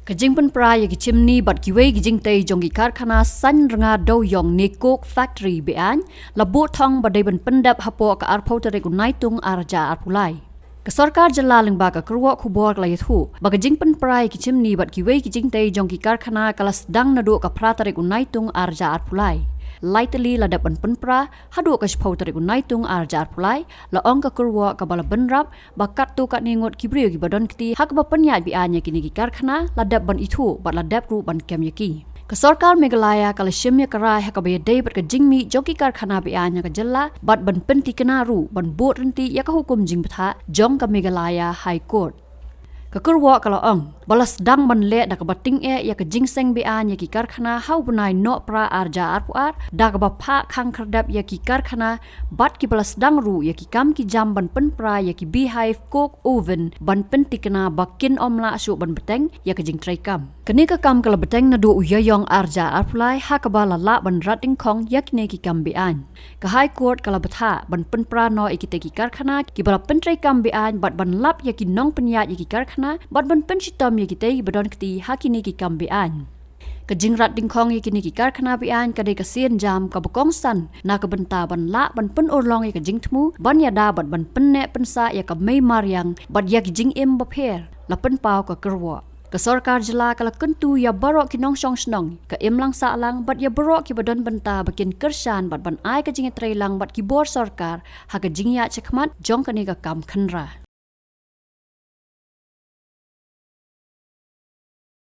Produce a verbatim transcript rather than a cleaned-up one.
Ka jingpynpra ïa ki chimney bad kiwei ki jingtei jong ki karkhana saiñ rnga dewïong ne coke factory be-aiñ la buh thong ba dei ban pyndep hapoh ka arphew tarik u Naitung arhajar arphew lai. Ka sorkar jylla lyngba ka kyrwoh khubor ka la ïathuh ba ka jingpynpra ïa ki chimney bad kiwei ki jingtei jong ki karkhana ka la sdang naduh ka phra tarik u Naitung arhajar arphew lai. Lai tylli la dep ban pynpra haduh ka shiphew tarik u Naitung arhajar arphew lai, la ong ka kyrwoh kaba la bynrap ba katto katne ngut ki briew kiba don kti ha kaba pynïaid be-aiñ ïa kine ki karkhana la dep ban ithuh bad la dep ruh ban kem ïa ki. Ka sorkar Meghalaya ka la shim ïa ka rai ha kaba ïadei bad ka jingmih jong ki karkhana be-aiñ ha ka jylla bad ban pyntikna ruh ban bud ryntih ïa ka hukum jingbthah jong ka Meghalaya High Court. Ka kyrwoh ka la ong ba la sdang ban leh da kaba tyngeh ïa ka jingseng be-aiñ ïa ki karkhana ha u bnai Nohprah arhajar arphew ar, da kaba phah khang khyrdep ïa ki karkhana bad kiba la sdang ruh ïa ki kam ki jam ban pynpra ïa ki beehive coke oven ban pyntikna ba kin ym lah shuh ban bteng ïa ka jingtreikam. Kane ka kam ka la bteng naduh u Ïaïong arhajar arphew lai ha kaba la lah ban rat dyngkhong ïa kine ki kam be-aiñ. Ka High Court ka la bthah ban pynpra noh ïa kitei ki karkhana kiba la pyntreikam be-aiñ bad ban lap ïa ki nongpynïaid ïa ki karkhana bad ban pynshitom ïa kitei kiba don kti ha kine ki kam be-aiñ. Ka jingrat dyngkhong ïa kine ki karkhana be-aiñ ka dei ka sienjam kaba kongsan na ka bynta ban lah ban pynurlong ïa ka jingthmu ban ïada bad ban pynneh pynsah ïa ka mei mariang bad ïa ki jingim bapher, la pynpaw ka kyrwoh. Ka sorkar jylla ka la kyntu ïa baroh ki nongshong shnong, ka imlang sahlang bad ïa baroh kiba don bynta ba kin kyrshan bad ban ai ka jingïatreilang bad ki bor sorkar ha ka jingïaid shakhmat jong kane ka kam khynra.